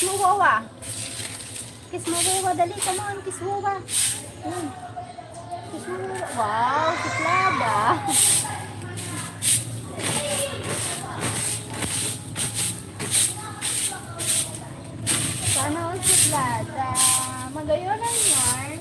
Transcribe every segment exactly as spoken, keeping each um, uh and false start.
Kiss mo, Wawa. Kiss mo, Wawa. Dali, come on, kiss Wawa. Hmm. Kiss mo, Wawa. Wow, suplada. Sana all suplada. Magayon ang yarn.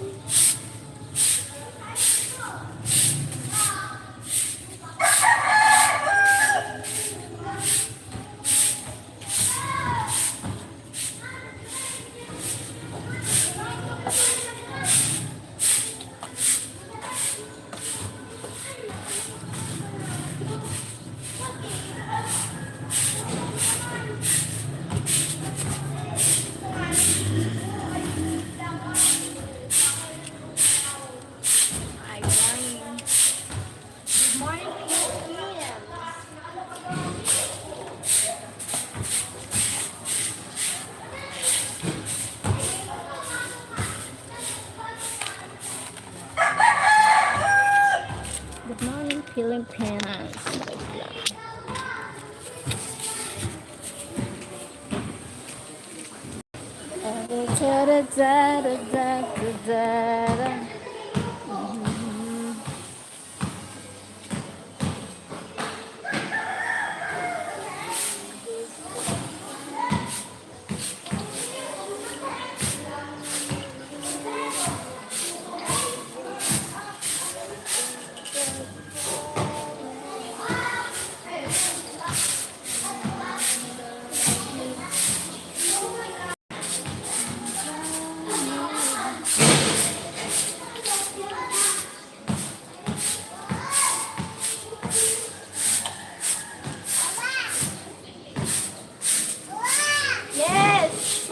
Ay, ay. Good morning, Philippines. Good morning, Philippines. Wait lang. Yes!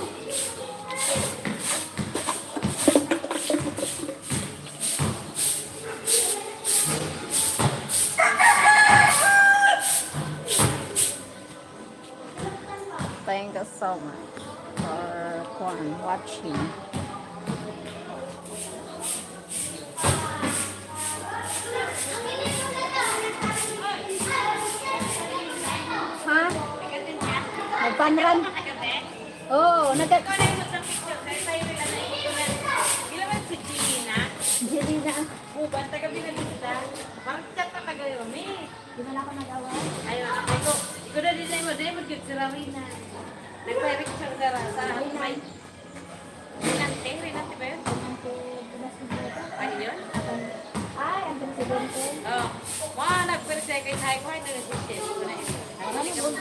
Thank you so much for, for watching. Ha? Nagpanran? Oo, nagka- Ikaw na yung sa picture, kaya tayo nila na ito na. Di naman si Jelina. Jelina. Uban, taga Buenavista. Parang chat na taga Rome. Di ba na ako nag-away? Ayun, ako. Ikaw na din tayo, di mo, di mo, si Rowena. Nagpa-picture ka ra sa may Rinante, Rinante ba yun? Rinante, Pinas Negreira. Ano yun? Ay, ang presidente. Oh. Wow, nagpirte kay Thai Kuwai na nag-share ko na yun. Ano yun?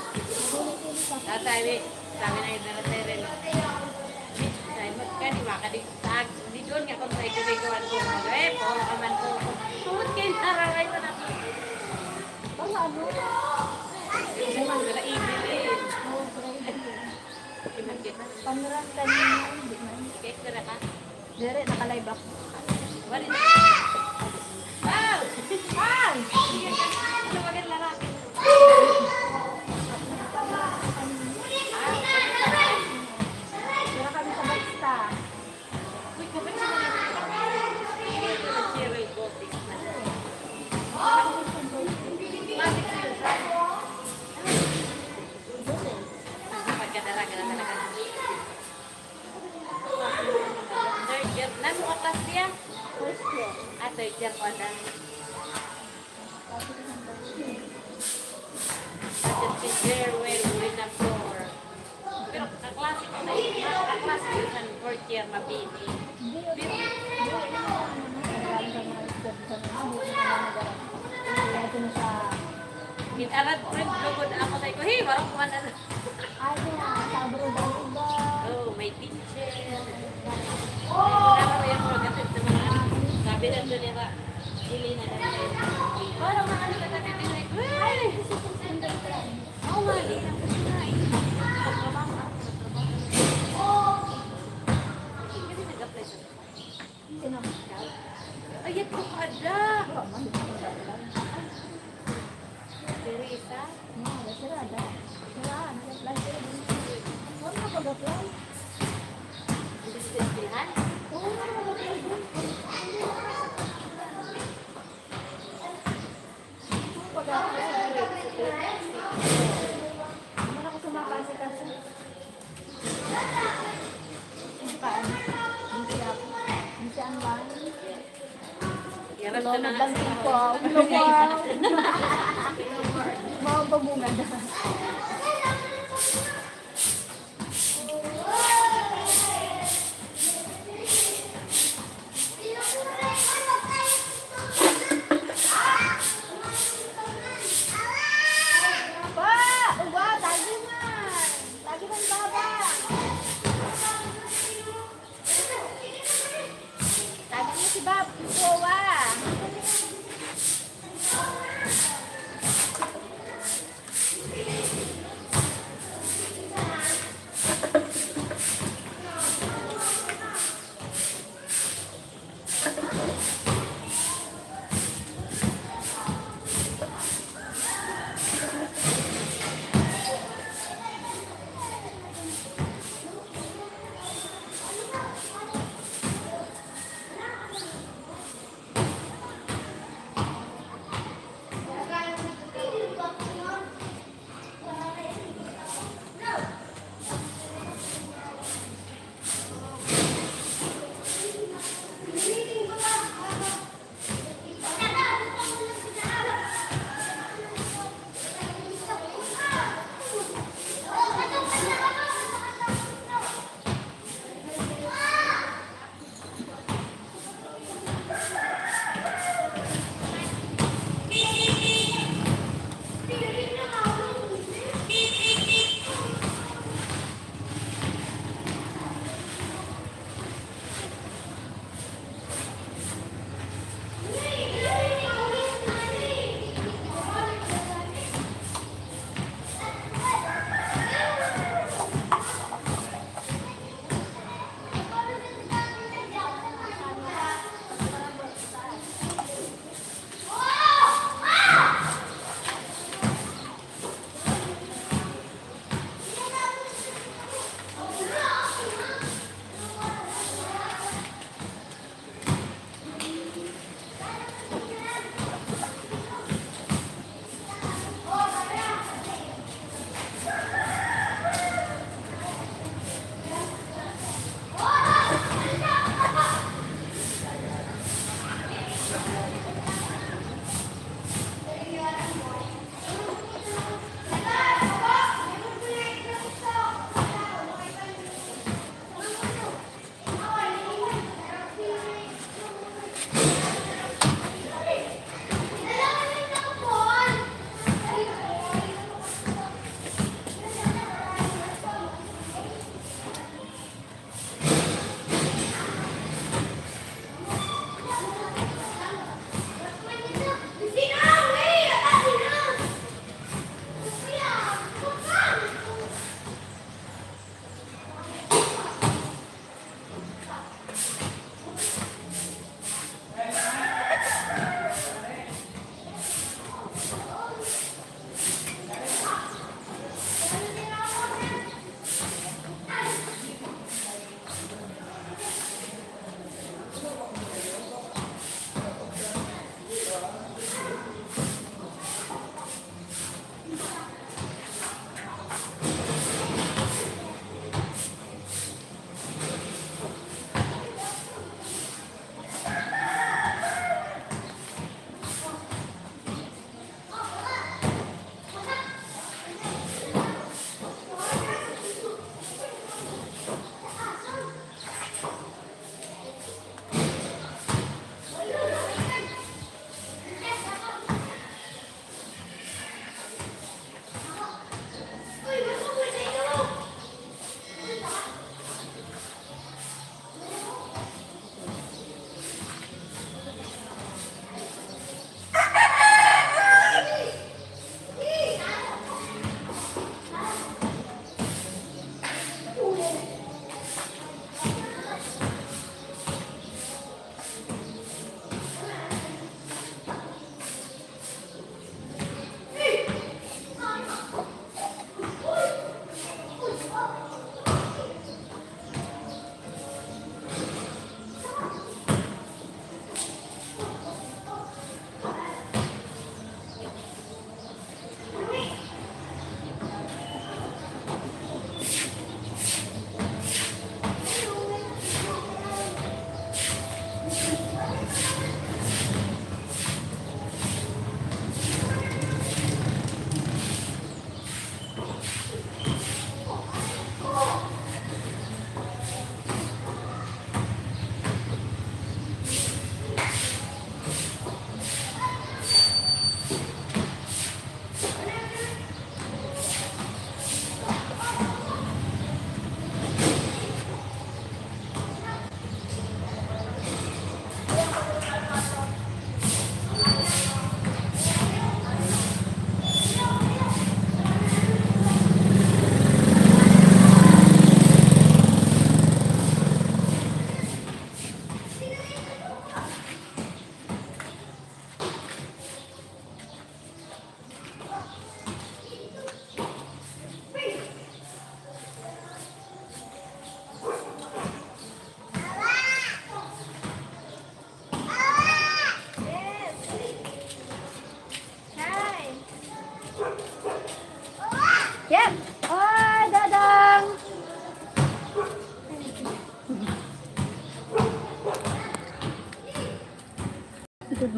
Tatay, sabi na yun na Terry. Ay, magkani, makadi-, tag, di doon nga kung tayo kailangan ko, eh, po, aman ko. Tuhod kayo, nararay ko na. Para ano? Yung mga ibig, eh. Panran kanina, hindi man. Kaya ka na ka? Dere, naka-live ako. Wala na. Wow! Wow! Sige, sige, sige, lalaki. Wala kami sa basta. Uy, kapag sila nagkakapit, hindi ko nag-share yung gotik. Pagkadara-gara talaga. Third year. Nasa ka class niya? First year. Ah, third year pa na. At si Jerwin Winapor. Pero kaklase ko na yun. Kaklase ko sa fourth year, mabini. Pero, Gin-arad ko rin, lugod ako, sabi ko, "Hey, warang kuwan na." Ay, kaya, sa abroad ang iba. Oh, may teacher. Pero yung mga gatid sa mga, sabi na doon nila, "Dili na lang." Parang mga ano na tayo, like, "Hey!" Oo nga, di lang kasi nga, eh. Trabaho ako, trabaho. Kasi nag-apply sa Sino? Ay, ito ka da. Wala man, di ko nagdadala. Teresa? Wala, sila da. Sila, nag-apply sila dun. Wala na pag-apply. Hindi sila eskwelahan? Oo, wala pag-apply dun. Pag-apply, hindi na ako sumasagot. Nagdamping po. Wow! Wow, pagbungad. Pa! Uwa, tago man! Tago man, baba! Tago mo si Bab, uwa!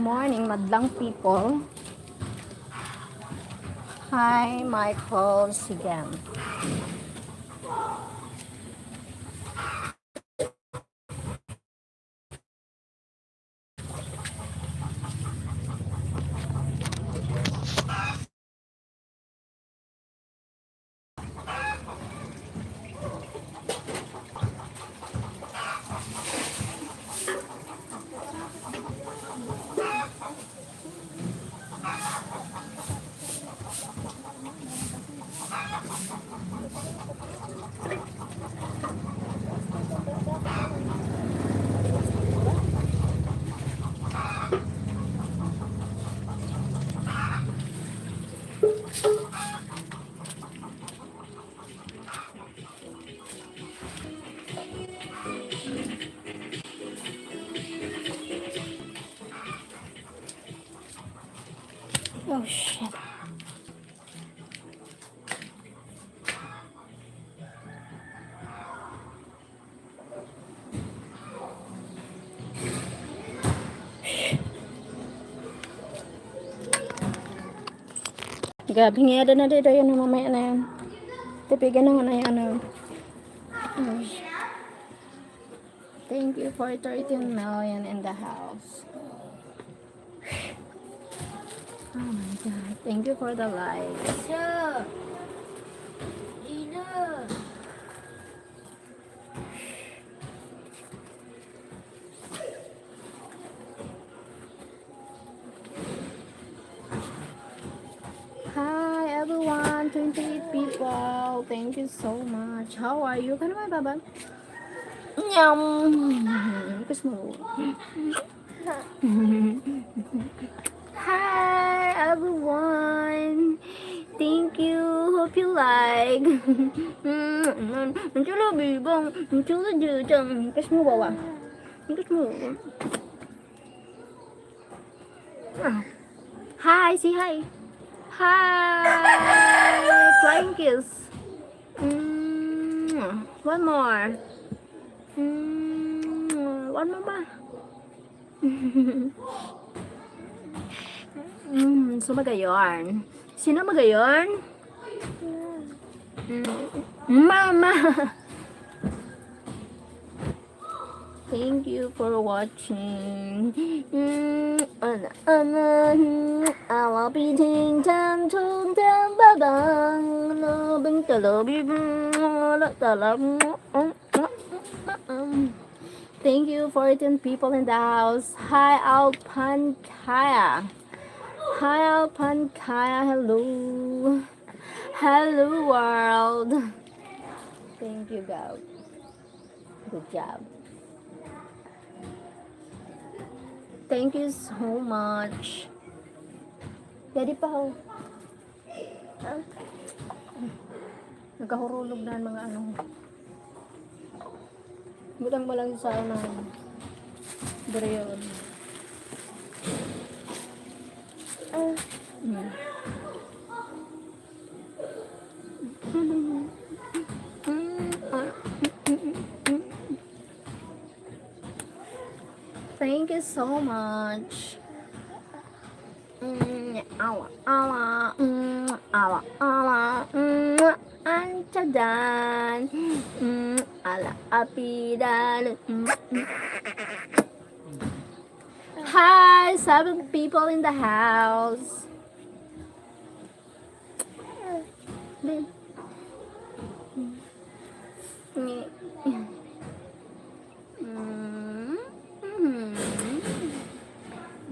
Morning, madlang people. Hi, Michael Sigan. Oh, shit. Gabi nga, ada na dito, yun, mamaya na yan. Tipigan na nga na yan, ano. Ay. Thank you for thirteen million in the house. Oh my God. Thank you for the likes. Isa. Ina. Hi everyone, twenty-eight people. Thank you so much. How are you? Kano ba, Baba? Nyam! Gusto mo? Hi everyone. Thank you. Hope you like. Mm, mm, mm, chula bibang. Mm, chula jujang. Kiss mo, Wawa. Kiss mo. Ah. Hi, say hi. Hi. Flying kiss. Mm, one more. Mm, one more ba? Mm, so magayon. Sino magayon? Mm, Mama! Thank you for watching. Mm, ana, ana, mm, ala, piting, tan, tung, tan, babang, labing, talabi, mm, ala, talab, mm, mm, mm, mm, mm. Thank you, fourteen people in the house. Hi, Alpankaya. Hi, Alpankaya. Hello. Hello, world. Thank you, God. Good job. Thank you so much. Daddy pa ho. Ah. Nagkahurulog na ang mga ano. Butang mo lang sa ano. Durion. Ah. Hmm. Thank you so much. Mm, ala, ala, mm, ala, ala, mm, antadan. Mm, ala, apidan. Mm, mm. Hi, seven people in the house. Mm-hmm.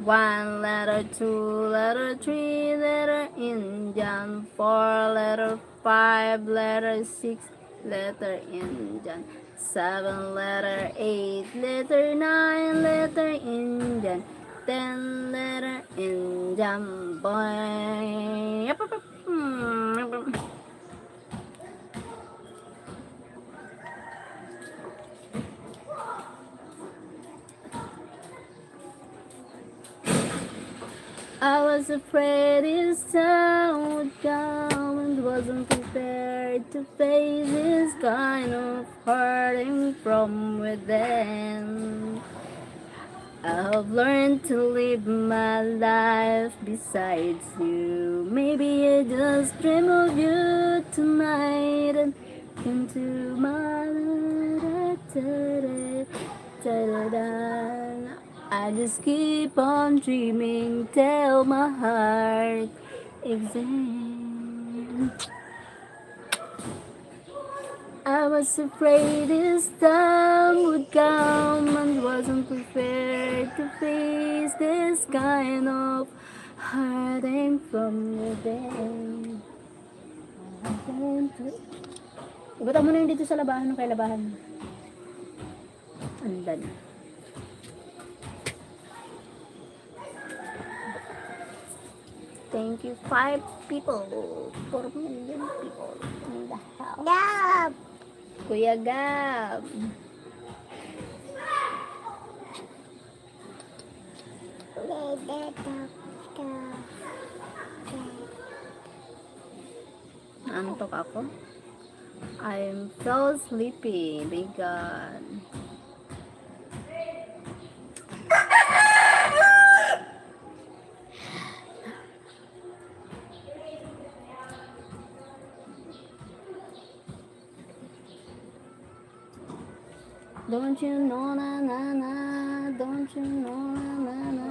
One letter, two letter, three letter, Indian. Four letter, five letter, six letter, Indian. Seven letter, eight letter, nine letter, Indian. Ten letter, Indian boy. Yap, yap, yap. Hmm, yap, yap. I was afraid this time would come and wasn't prepared to face this kind of hurting from within. I've learned to live my life besides you. Maybe I just dream of you tonight and into my da-da-da-da. I just keep on dreaming till my heart exhales. I was afraid this time would come and wasn't prepared to face this kind of hurting from your day. Ibutang mo na yung dito sa labahan, kay labahan mo. Andan. Thank you, five people. Four million people in the house. Gab! Kuya Gab. Dada, dada. Naantok ako. I'm so sleepy. My God. Don't you know, na, na, na? Don't you know, na, na, na?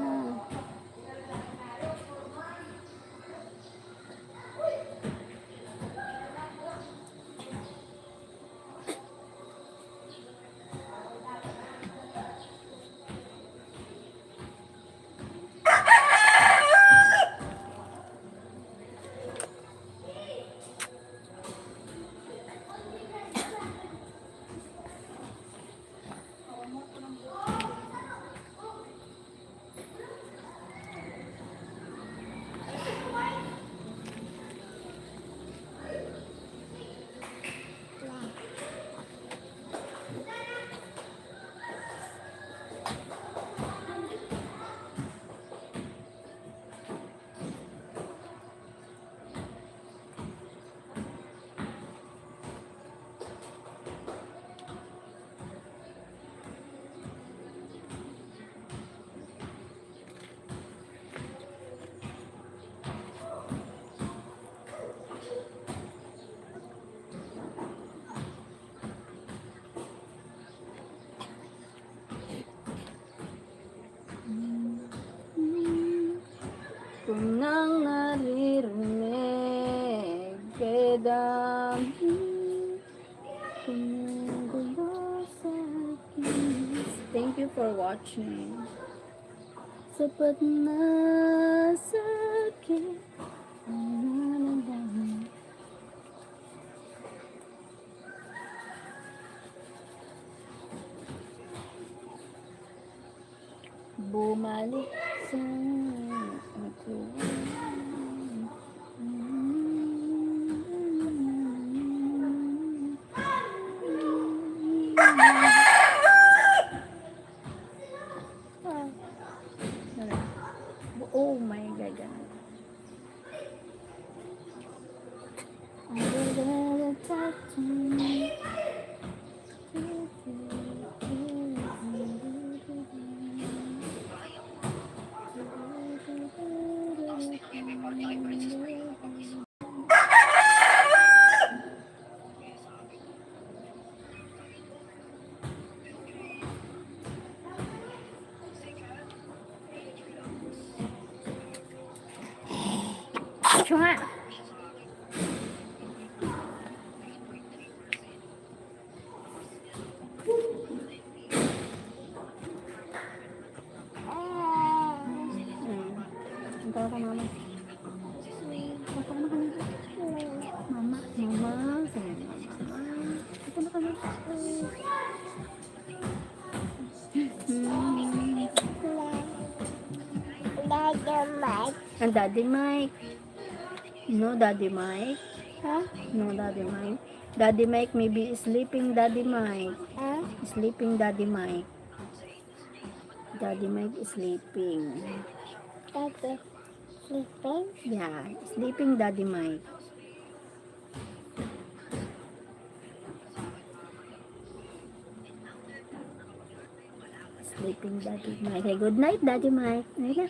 Kung nang naririnig, kaya dami kumugulo sa akin. Thank you for watching. Sapat na sa akin ang nararamdaman. Bumalik sa akin. Oh my God. Siya nga. Hmm. Ang tawa ko, mama. Mama, mama. Sige, mama. Ito na kami. Hmm. Daddy Mike. Ang Daddy Mike. No, Daddy Mike. Ha? No, Daddy Mike. Daddy Mike, maybe sleeping Daddy Mike. Ha? Sleeping Daddy Mike. Daddy Mike is sleeping. Daddy sleeping? Yeah, sleeping Daddy Mike. Sleeping Daddy Mike. Say, "Good night, Daddy Mike." Ayun na.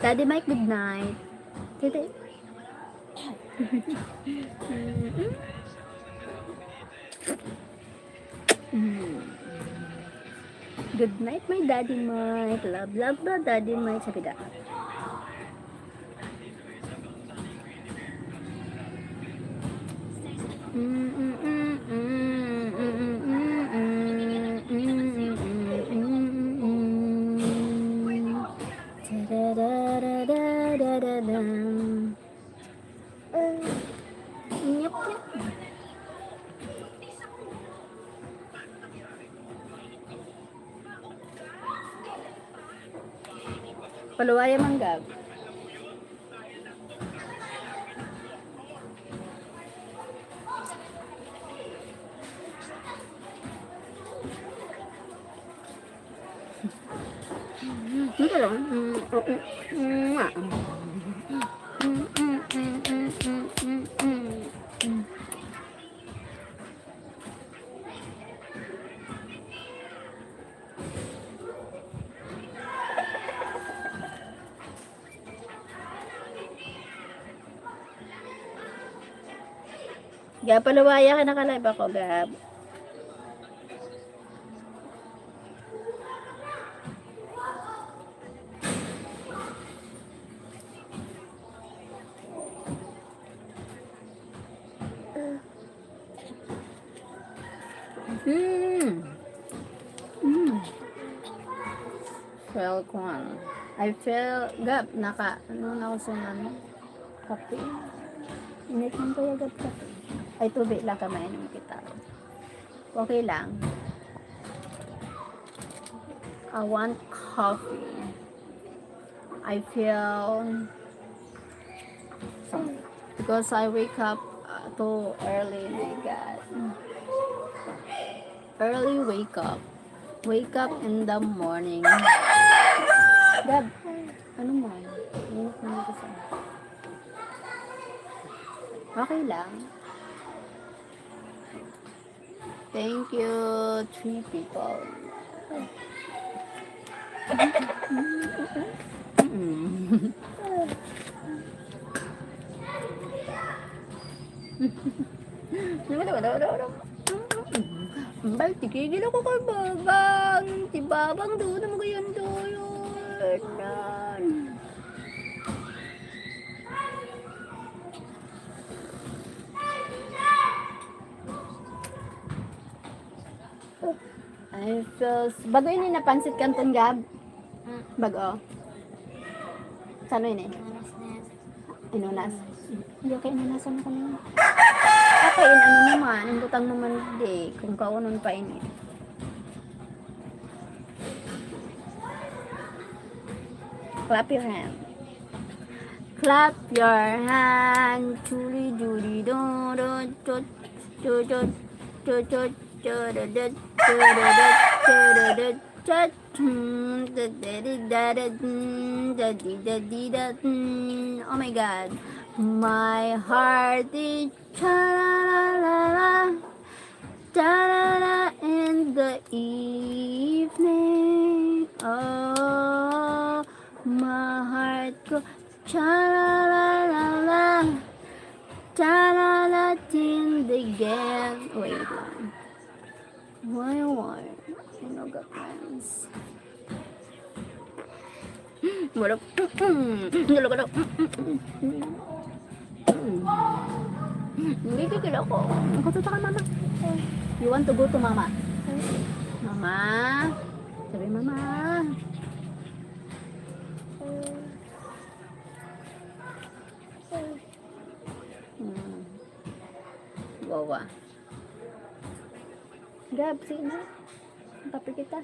Daddy Mike, good night. Tete. Mm. Good night, my Daddy Mike. Love, love, love, Daddy Mike. Sabi ka. Nyap, nyap. Paluwaya man, Gab. Ito lang. Mm, mm, mm, mm. Gab, paluwaya ka, naka-live ako, Gab. Mm. Mm. Feel ko ano. I feel, Gab, naka, ano na ako sa ano? Kape. Init man kaya, Gab, kape. Ay, tubig lang ka, mainom kita. Okay lang. I want coffee. I feel something. Because I wake up uh, too early, my God. Early wake up. Wake up in the morning. Gab, ano mo? Init na nito sa... Okay lang. Thank you, three people. Mm. Wala, wala, wala, wala. Bay, tigigil ako kay Babang. Si Babang doon na magayon doon. Ay, sus. Bago ini napansit kanton, Gab? Mm. Bago. Sano ini? Inunas. Hindi, kay inunasan ko na. Ako, in ano naman, in butang naman di, kung kaunon pa ini. Clap your hand. Clap your hand. Chuli, chuli, do, do, cho, cho, cho, cho, cho, cho, do, do, cho, do, do, cho, do, do, cho, hmm, da, da, di, da, da, hmm, da, di, da, di, da, hmm. Oh my God. My heart is cha-la-la-la-la, cha-la-la in the evening. Oh, my heart go cha-la-la-la-la, cha-la-la till the game. Wait lang. Why, why? Ano ka, friends? Wala. Wala ka daw. Hindi, kikil ako. Ang katuta ka, mama. You want to go to mama? Mama. Sabi, mama. Hmm. Wawa. Gab, sige na. Kape kita.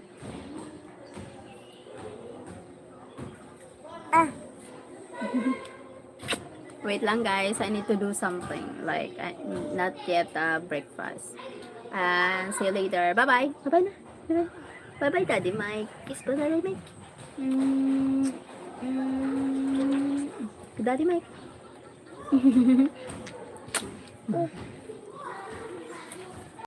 Ah. Wait lang, guys, I need to do something. Like, I, not yet uh, breakfast. And see you later. Bye-bye. Bye-bye na. Bye-bye. Bye-bye, Daddy Mike. Kiss pa, Daddy Mike. Mm, mm, Daddy Mike.